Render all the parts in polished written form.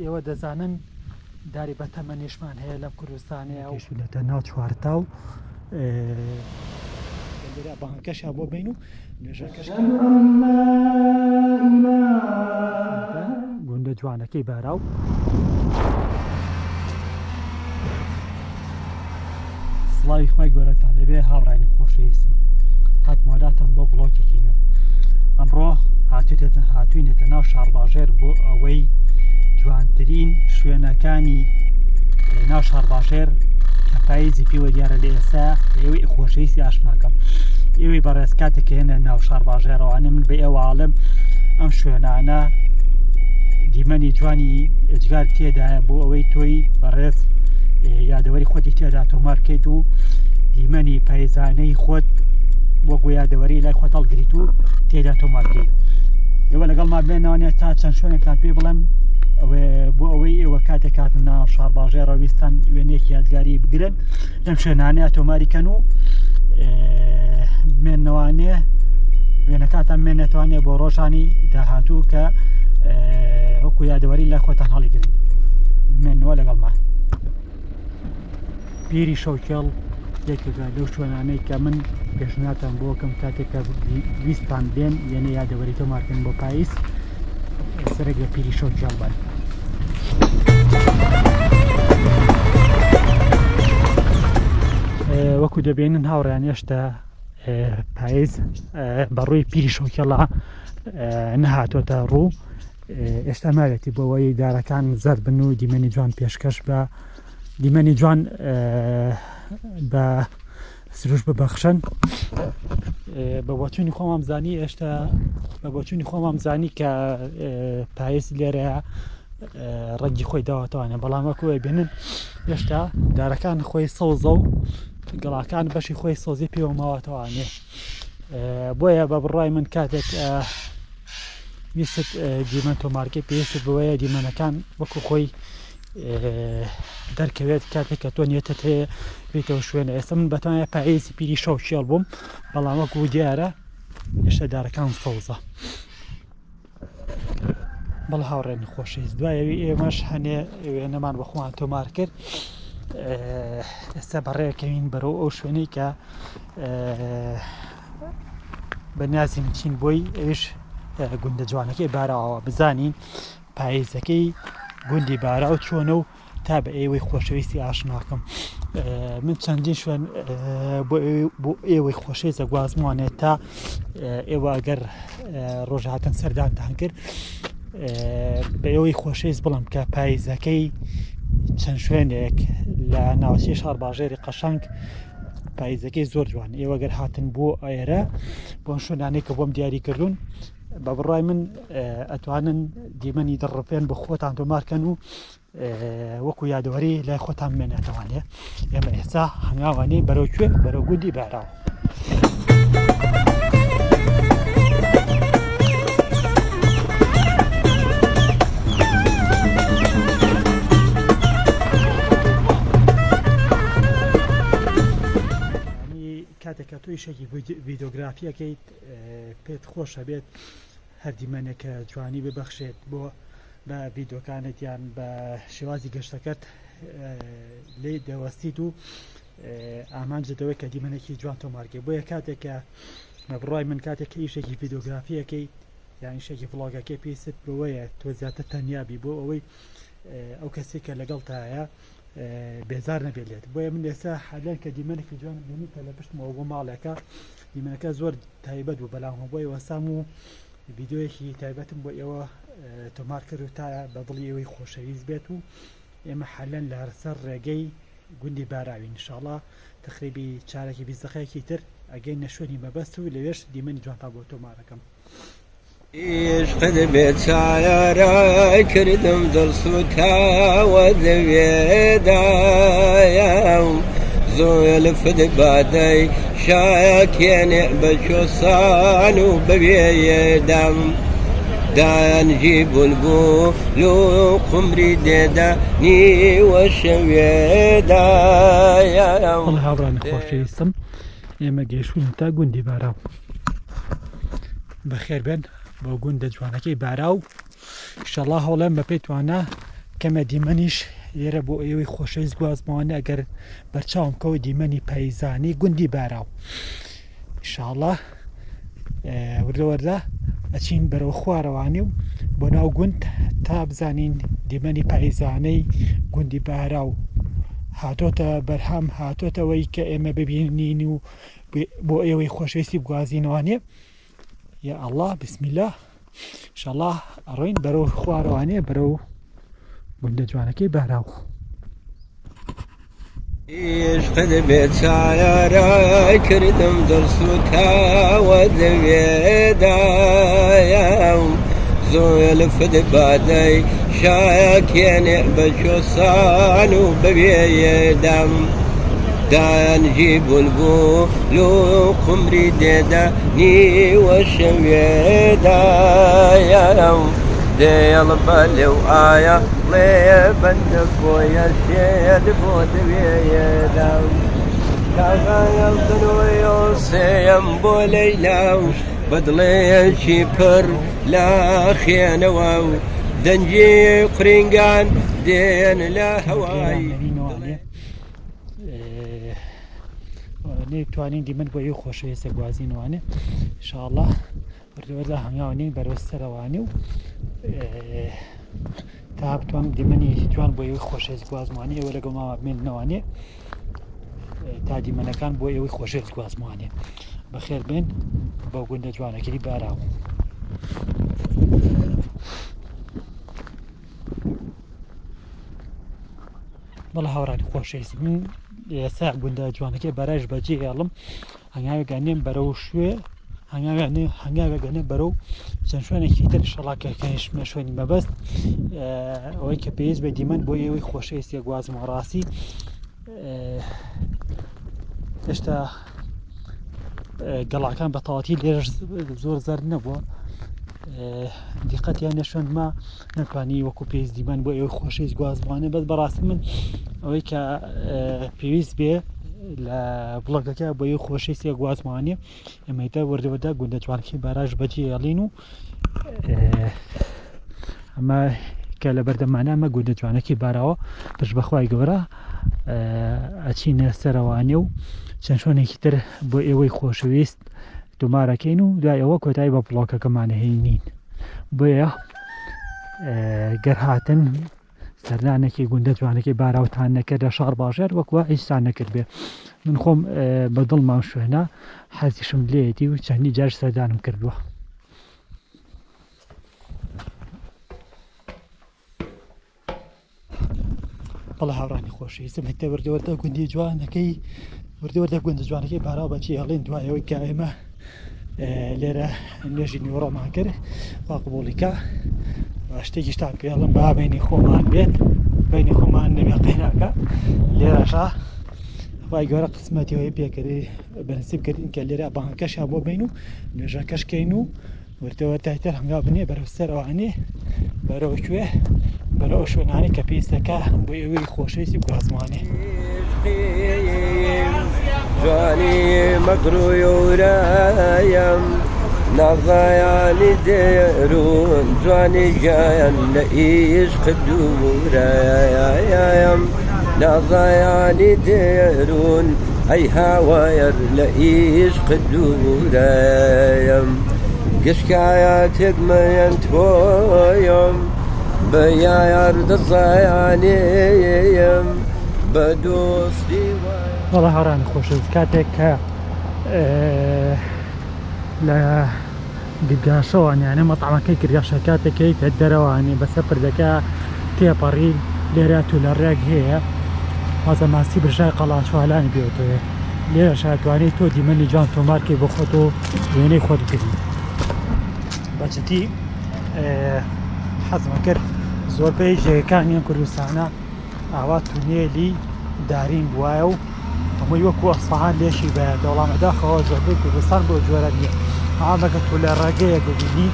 ئێوە دەزانن داری بەتەمەنیشمان هەیە لەم کوردستانەیە و گەیشتوونەتە ناو چوارتاو لێرە بانگەکەشیان بۆ بین و نوێژەکەش گوندە جوانەکەی باراو. سڵاوی خوای گەورەتان لەبێ هاوڕانی خۆشەویستم هاتمەوەلاتان بۆ بڵۆکێکی نوێ ئەمڕۆ هاتوێتە هاتوینێتە ناو شارباژێر بۆ ئەوەی جوانترین شوێنەکانی ناو شارباژێر کە پاییزی پێوە دیارە لە ئێستا ئێوەی خۆشەویستی ئاشناکەم ئێوەی بەڕێز کاتێک هێنە ناو شارباژێرەوانە من بە ئێوەڵم ئەم شوێنانە دیمەنی جوانی ئێجگار تێدایە بۆ ئەوەی تۆی بەڕێز یادەوەری خۆتی تێدا تۆمار بکەیت و دیمەنی پایزانەی خۆت وەکو یادەوەری لای خۆت هەڵگریت و تێدا تۆمار بکەیت ئێوە لەگەڵ ما بێنەوەێ تا چەند شوێنێکتان پێ بڵێم بۆ ئەوەی ئێوە کاتێک کاتن ناو شارباژێڕە ویستان وێنەیەکی یادگاری بگرن لەم شوێنانەیە تۆماری کەن و بمێنەوانێ وێنەکاتان مێنێتوانێ بۆ ڕۆژانی داهاتوو کە وەکو یادەوەری لە خۆتان هەڵیگرن بمێنەوە لەگەڵمان. پیری شەوکێڵ یەکێکە لەو شوێنانەی کە من پێشنیارتان بۆ کەم کاتێک کە ویستان بێن وێنە یادەوەری تۆمارکەن بۆ پاییز سەرێک لە پیری شەوکێڵ بن. وەکو دەبینن هاوڕیان هێشتا پاییز بەڕووی پیری شەوکێڵە نەهاتۆتە ڕوو ئێستا ماوێتی بۆەوەی دارەکان زەرد بن و دیمەنی جوان پێشکەش بە دیمەنی جوان بە سروش ببەخشن بە بۆچوونی خۆمام زانی ئێشتا بە بۆچوونی خۆمام زانی کە پایز لێرە ڕەنگی خۆی داوەتوانە بەڵام وەکو بێنن هێشتا دارەکان خۆی سەوزە و گەڵاکان بەشی خۆی سۆزی پێوە ماوەتەوانێ بۆیە بە بڕای من کاتێک ویست دیمەن تۆمارکەی پێویست بەوەیە دیمەنەکان وەکو خۆی دەرکەوێت کاتێک کە تۆ نیەتت هەیە بێتەوە شوێنە ئێستا من بەتوانە پاییزی پیری شەو شێڵ بووم بەڵام وەکو دیارە هێشتا دارەکان سەوزە بەڵ هاوڕێن خۆشەویست دوایەوی ئێمەش هەنێ وێنەمان بە خۆمان تۆمار کرد ئێستا بەڕێکەوین بەرەو ئەو شوێنەی کە بە نیازین چین بۆی ئەوش گوندە جوانەکەی باراوە بزانین پاییزەکەی گوندی باراو چۆنە و تا بە ئێوەی خۆشەویستی ئاشناکەم من چەندین شوێن بۆ ئێوەی خۆشەویست دەگوازموانێت تا ئێوە ئەگەر ڕۆژ هاتن سەردانتان کرد بە ئێوەی خۆشەویست بڵم کە پاییزەکەی چەند شوێنێک لە ناوچەی شارباژێری قەشەنگ پاییزەکەی زۆر جوان ئێوە گەر هاتن بۆ ئێرە بۆ شوێنانێک کە بۆم دیاری کردوون بە بڕای من ئەتوانن دیمەنی دڕپێن بە خۆتان تۆمارکەن و وەکو یادەوەری لای خۆتان بمێنێتەوانێ ئێمە ئێستا هەنگاوانەی بەرەو کوێ بەرەو گوندی باراو. کاتێک کە تۆ ئیشێکی ڤیدۆگرافیەکەیت پێت خۆشە بێت هەر دیمەنێک کە جوانی ببەخشێت بۆ بە ڤیدۆکانت یان بە شێوازی گەشتەکەت لێی دەوەستیت و ئامانجت ئەوەیە کە دیمەنێکی جوان تۆمارکەی بۆیە کاتێک کە بە بڕای من کاتێک کە ئیشێکی ڤیدۆگرافیەکەی یان ئیشێکی ڤڵۆگەکەی پێویستت بەوەیە تۆ زیاتر تەنیا بی بۆ ئەوەی ئەو کەسێک کە لەگەڵتایە بێزار نەبێت لێت بۆیە من ئێستا حالەن کە دیمەنێکی جوان بینی کە لە پشتمەوە بۆ ماڵێکە دیمەنەکە زۆر تایبەت بوو بەلامەوە بۆیە وەستام و ڤیدیۆیەکی تایبەتم بۆ ئێوە تۆمار کرد و تا بە دڵی ئێوەی خۆشەویست بێت و ئێمە حالەن لە سەر ڕێگەی گوندی باراوین انشاءاللە تقریبی چارەکی 20 دقەیەکی تر ئەگەینە شوێنی مەبەست و لەوێش دیمەنی جوانتان بۆ تۆمارەکەم. عشقت بێچارە کردم دڵ سوتاوە دەوێدایە زۆلفت بادەی شاکێنێ بە چۆسان و بەوێدام دانجی بولبول و قمری دێدا نیوە شەوێدایە. بەڵێ هاوڕانی خۆشەویستم ئێمە گەیشتوین تا گوندی باراو. بەخێربێن بۆ گوندە جوانەکەی باراو ئیشەڵا هەوڵێن بە پێی توانا کەمە دیمەنیش لێرە بۆ ئێوەی خۆشەویست گوازمەوانە ئەگەر بەرچاوم کەوت دیمەنی پایزانی گوندی باراو ئیشاڵا وردە وردە ئەچین بەرەو خوارەوانی و بۆ ناو گوند تا بزانین دیمەنی پایزانەی گوندی باراو هاتۆتە بەرهەم هاتۆتەوەی کە ئێمە ببینین و بۆ ئێوەی خۆشەویستی بگوازینەوانێ یا ئەڵا بسم الله ئینشاڵا ئەڕۆین بەرەو خوارەوانێ بەرەو گوندە جوانەکەی باراو. عشقت بێچارە کردم دڵ سوتاوە لەوێدایە زۆلفت بادەی شاکێنێ بە چۆسان و بەوێدام دانجی بولبول و قمری دێدا نیوە شەوێدایە دێڵ بەلێ و ئایا ڵێ بەندە بۆیە شێت بۆ دەوێدا کاغایەڵ دنۆیۆ سێیەم بۆ لەیلا و بەدڵێکی پڕ لە خێنەوە و دەنگی قرینگان دێن لە هەوای توانین دیمەن بۆ ئێوە خۆشەویستە گوازینوانێ ئینشاءاللە وردە وردە هەنگاو نین بەرەو سەرەوانی و تا بتوانم دیمەنی جوان بۆ ئێوەی خۆشەویست گوازمانی ئێوە لەگەڵ ماوە بمێننەوانێ تا دیمەنەکان بۆ ئێوەی خۆشەویست گوازمانێ بەخێر بێن بۆ گوندە جوانەکەی باراو. بەڵێ هاوڕانی خۆشەویست من ئێستا گوندە جوانەکەی بەرایش بەجێ هێڵم هەنگاوێک ئەنێم بەرەو شوێ هەنگاوێک ئەنێم بەرەو چەند شوێنێکی تر شەڵاکەکەیشمە شوێنی مەبەست ئەوەی کە پێویست بە دیمەن بۆ ئێوەی خۆشەویستی گوازمەوە ڕاستی هێشتا گەڵاکان بە تەواتی لێرەش زۆر زەرد نەبووە دیقەتیان نەشوێنما نەتوانی وەکو پێویست دیمەن بۆ ئێوەی خۆشەویست گوازبوانە بەس بەڕاستی من ئەوەی کە پێویست بێ لە بڵۆگەکە بۆ ئێوەی خۆشەویست گوازمانە ئەمەیتە وردەوەدا گوندە جوانکی باراژ بەجێ ئەڵین و ئەمە کە لە بەردەمانە ئەمە گوندە جوانەکی باراوە پشت بەخوای گەورە ئەچینە سەرەوانێ و چەند شوێنێکی تر بۆ ئێوەی خۆشەویست تۆمارەکەین و دوای ئەوە کۆتایی بە بڵۆکەکەمان هێنین بۆیە گەر هاتن سەردانێکی گوندە جوانەکەی باراوتان نەکرد لە شار باژێر وەکوە هیچتان نەکرد بێ من خۆم بە دڵمان شوێنە حەزیشم لێیەتی و چەندی جار سەردانم کردووە. بەڵێ هاوڕانی خۆشەویستم هەتە وردە وردە گوندی جوانەکەی وردە وردە گوندە جوانەکەی باراو بەچی هەڵێن دوای ئەوەی کە ئێمە لێرە نوێژی نیوەڕۆمان کرد خوا قبوڵی کە شتێکیشتان پێڵم با بینی خۆمان بێت بینی خۆمان نەبێ قەیناکە لێرەشا خوای گەورە قسمەتیەوەی پێکردی بەنسیب کردین کە لێرە بانکەشیا بۆ بین و نوێژەکەش کەین و وردە وردە تر هەنگاو بنێ بەرەو سەرەوانێ بەرەو کوێ بەرەو ئەو شوێنانەی کە پێویستەکە بۆ ئێوەی خۆشەویستی بگوازمانێ. جوانی مەغروورایم نازایانی دێرون جوانی گیان لە ئیشق دوورایم نازایانی دێرون ئەی هاوایەر لە ئیشق دوورایم گشکایاتێک مەیەن تۆیم بە یار دەزانیم بە دۆستی وەڵا هاوڕانی خۆشەویست کاتێک کە لە گرگاشەوە یانە مەتعەمەکەی گرگاشە کاتێک کەیتە دەرەوانی بەسەر پردەکە تێپەڕی لێرە تو لە ڕێک هەیە وازە ماسی برژای قەڵاچوالانی پێوتەوێ لێرە شاتوانێت تۆ دیمەنی جوان تۆمارکەی بۆ خۆت و وێنەی خۆت بگری بەجدی حەزمە کرد زۆربەی جێگەکانی ئەم کوردستانە ئاوا تونێلی دارین بوایە و هەمووی وەکو ئەسفەهان لێشی بایە دەوڵام بەداخەوە زۆربەی کوردستان بۆ جۆرە نییە ئامەکە تو لە ڕێگەیەک ببینی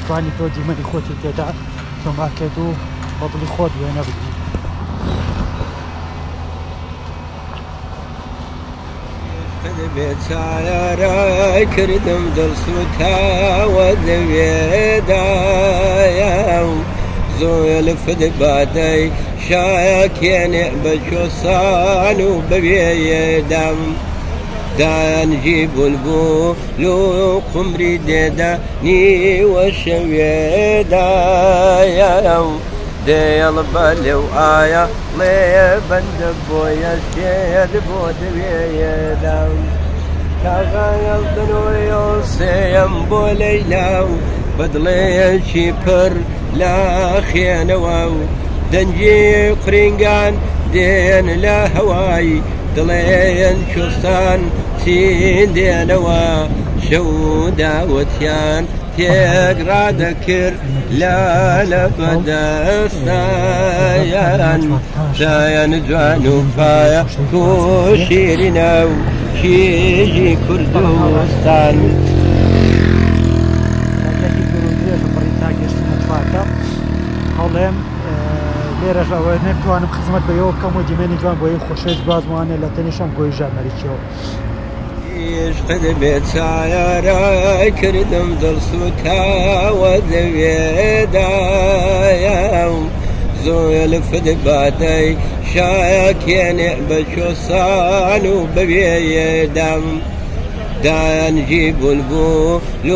توانی تۆ دیمەنی خۆتی تێدا تۆمارکەیت و بەدڵی خۆت وێنە بگری. بێچارە کردم دڵ سوتاوە لەوێدایە و زۆلفت بادەی شاکێنێ بە چۆسان و بەوێدام دانجی بولبول و قمری دێدا نیوە شەوێدایە دێڵ بەلێ و ئایا ڵێ بەندە بۆیە شێر بۆ دەوێدام کاغایەڵ دنۆیۆ سێیەم بۆ لەیلا و بەدڵێکی پڕ لە خێنەوە و دەنگی قرینگان دێن لە هەوای دڵێن کوێستان چین دێنەوە شەو داوەتیان تێک ڕادەکرد لە لە بەدەستایان دایان جوان و پایە کۆ شیرینە و کیژی کوردستان. ڕێگەیەکی دوور و درێژم بڕی تا گەشتمە چوارتا هەوڵێم لێرەش ئەوە نەتوانم خزمەت بە ئێوە بکەم و دیمەنی جوان بۆ ئێوە خۆشەویست بازمانێ لە تەنیشم گۆی ژامەریکیەوە. عشقت بێ چارە کردم دڵ سوتاوە دەوێدایە زۆلفت بادەی شاکێنێ بە چۆسان و بەوێدام دانجی بولبول و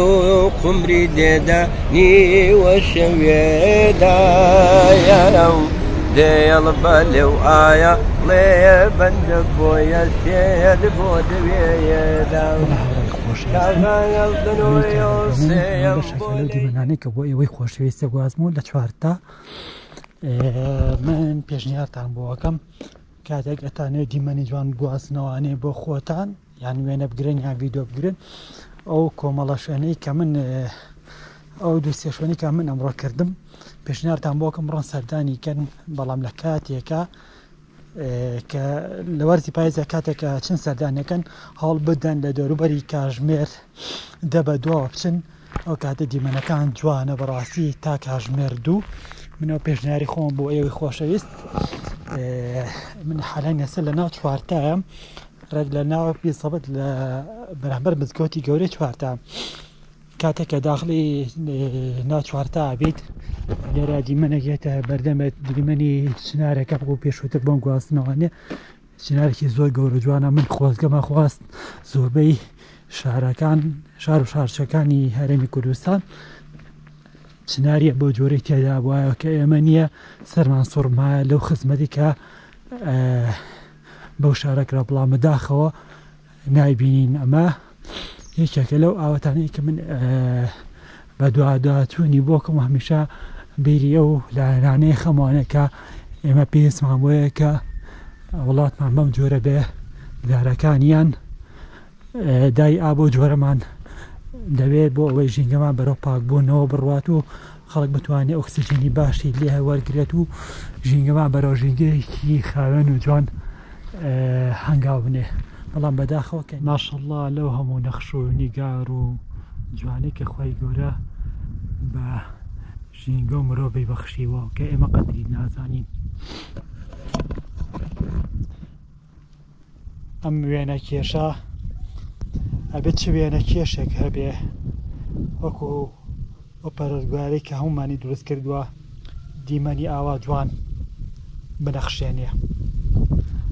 قمری دێدا نیوە شەوێدایە دێڵ بەلێ و ئایا ڵێ بەندە بۆیە شێر بۆ دەوێدا لەو دیمەنانەی کە بۆ ئێوەی خۆشەویستە گوازم و لە چوارتا من پێشنیارتان بۆ ئەەکەم کاتێک ئەتانێ دیمەنی جوان گواستنەوانێ بۆ خۆتان یان وێنە بگرن یان ڤیددیو بگرن ئەو کۆمەڵە شوێنەی کە من ئەو دوو سێ شوێنی کە من ئەمڕۆ کردم پێشنیارتان بۆکەم بڕۆن سەردانی کەن بەڵام لە کاتێکە کە لە وەرزی پایزە کاتێک چن سەردانەکەن هەوڵ بدەن لە دەوروبەری کاژمێر دە بە دواوە بچن ئەو کاتە دیمەنەکان جوانە بەڕاستی تا کاژمێر دوو منەوە پێشنیاری خۆم بۆ ئێوەی خۆشەویست من حالای نەسە لە ناو چوارتایم ڕێک لە ناو بیسەبت لە بەرامبەر مزگەوتی گەورەی چوارتا کاتێک کە داخلی ناو چوارتا بیت لێرە دیمەنێکێتە بەردەمێت دیمەنی چنارەکە بۆ پێشووتر بۆم گواستنەوەێ چنارێکی زۆر گەورە جوانە من خۆزگەمە خواست زۆربەی شارەکان شار و شارچەکانی هەرێمی کوردستان چناریە بۆ جۆرەی تێدا بواە کە ئێمە نییە سەرمان سوڕمایە لەو خزمەتی کە بەو شارە کرا بەڵام بەداخەوە نایبینین ئەمە یەکێکە لەو ئاواتانەی کە من بە دواداچوونی بۆکم هەمیشە بیری ئەو لایەنانەی خەمانە کە ئێمە پێویستمان بۆیە کە وڵاتمان بەم جۆرە بێ دارەکانیان دای ئا بۆ جۆرەمان دەوێت بۆ ئەوەی ژینگەمان بەرەو پاکبوونەوە بڕوات و خەڵک بتوانێت ئۆکسجینی باشی لێ وەرگێت و ژینگەمان بەرەو ژینگەیەکی خاوێن و جوان هەنگاو بنێ بەڵام بەداخەوە کە ماشەڵڵا لەو هەموو نەخش و نیگار و جوانی کە خی گەورە بە ژینگە و مرۆڤی بەخشیوە کە ئێمە قەدری نازانین. ئەم وێنە کێشە ئەبێت چ وێنە کێشێک هەبێ وەکو ئەو پەرستگارەی کە هەمومانی دروست کردووە دیمەنی ئاوا جوان بنەخشێنێ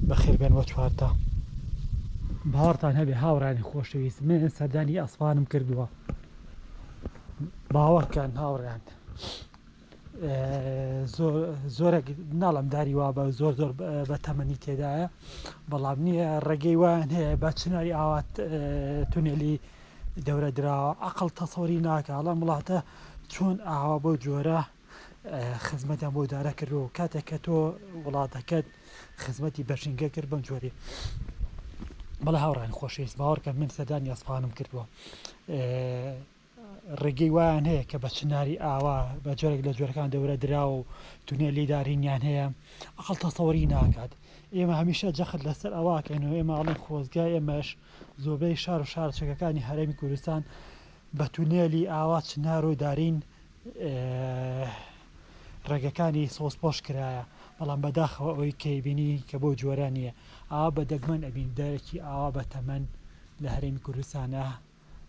بەخێر بێن بۆ چوارتا. باوەڕتان هەبێ هاوڕیانی خۆشەویست من سەردانی ئەسفانم کردووە باوەڕکەن هاوڕیان زۆرێک ناڵم داری وا بە زۆر زۆر بە تەمەنی تێدایە بەڵام نییە ڕێگەی وایان هەیە بە چناری ئاوات تونێلی دەورە دراوە عقل تەسەوری ناکە ئەڵام وڵاتە چۆن ئاوا بۆ جۆرە خزمەتیان بۆ دارە کرد و کاتێک کە تۆ وڵاتەکەت خزمەتی بەژینگە کرد بەم جۆری بەڵێ هاوڕان خۆشەویست باوەڕکە من سەردانی ئەسپانم کردووە ڕێگەی وایان هەیە کە بە چناری ئاوا بە جۆرێک لە جۆرەکان دەورە دراوە و تونێلی دارینیان هەیە عقل تەسەوری ناکات ئێمە هەمیشە جەخت لەسەر ئەوەکەین و ئێمە ئەڵێن خۆزگە ئێمەش زۆربەی شار و شارچەکەکانی هەرێمی کوردستان بە تونێلی ئاوا چنار و دارین ڕێگەکانی سەوزپۆش کرایە بەڵام بەداخەوە ئەوەی کەیبینی کە بۆ جۆرە نییە ئاوا بە دەگمەن ئەبین دارێکی ئاوا بە تەمەن لە هەرێمی کوردستانە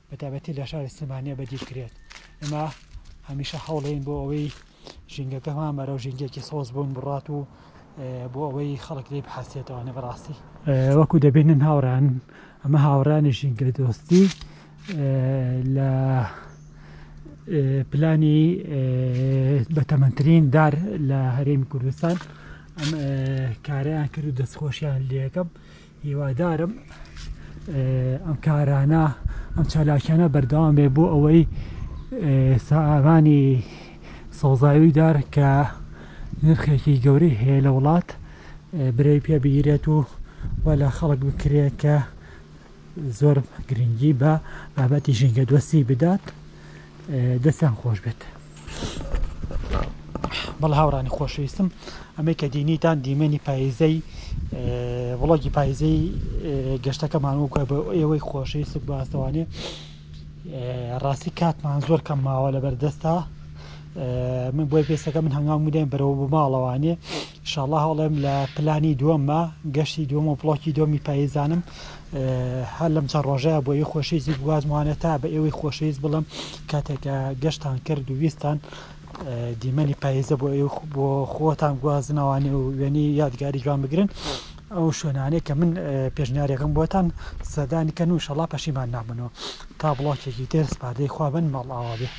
بەتایبەتی لە شاری سلێمانیە بەدی بکرێت ئێمە هەمیشە هەوڵین بۆ ئەوەی ژینگەکەمان بەرەو ژینگەیەکی سەوز بوون بڕات و بۆ ئەوەی خەڵک لێی بحەسێتەوانێ بەڕاستی. وەکو دەبینن هاوڕێیان ئەمە هاوڕێیانی ژینگە دۆستی لە پلانی بەتەمەنترین دار لە هەرێمی کوردستان ئەم کارەیان کرد و دەستخۆشیان لەکەم هیوادارم ئەم کارانە ئەم چالاکیانە بەردەوام بێ بۆ ئەوەی سامانی سەوزاوی دار کە نرخێکی گەورەی هەیە لە وڵات برەوی پێ بگیرێت و و لە خەڵک بکرێت کە زۆر گرنگی بە بابەتی ژینگە دۆستی بدات دەستیان خۆش بێت. بەڵێ هاوڕانی خۆشەویستم ئەمەی کە دینیتان دیمەنی پایزەی وڵۆگی پایزەی گەشتەکەمان وکە بە ئێوەی خۆشەویست باستەوانێ ڕاستی کاتمان زۆر کەم ماوە لە بەردەستا من بۆی پێسەکە من هەنگاو مدەین بەرەوە بۆ ماڵەوانێ شاءاللە هەوڵێم لە پلانی دووەمما گەشتی دووەم و بڵۆکی دووەمی پاییزانم هەر لەم چەند ڕۆژەیە بۆ ئێوەی خۆشەویست بگوازموانە تا بە ئێوەی خۆشەویست بڵم کاتێک گەشتان کرد و ویستان دیمەنی پاییزە بۆ ئێوە بۆ خۆتان گوازنەوانێ و وێنەی یادگاری جوان بگرن ئەو شوێنانەی کە من پێشنیارێکم بۆتان سەردانی کەن و شەڵا پەشیمان نابنەوە تا بڵۆکێکی تر سپاردەی خوا بن ماڵ ئاوا بێ.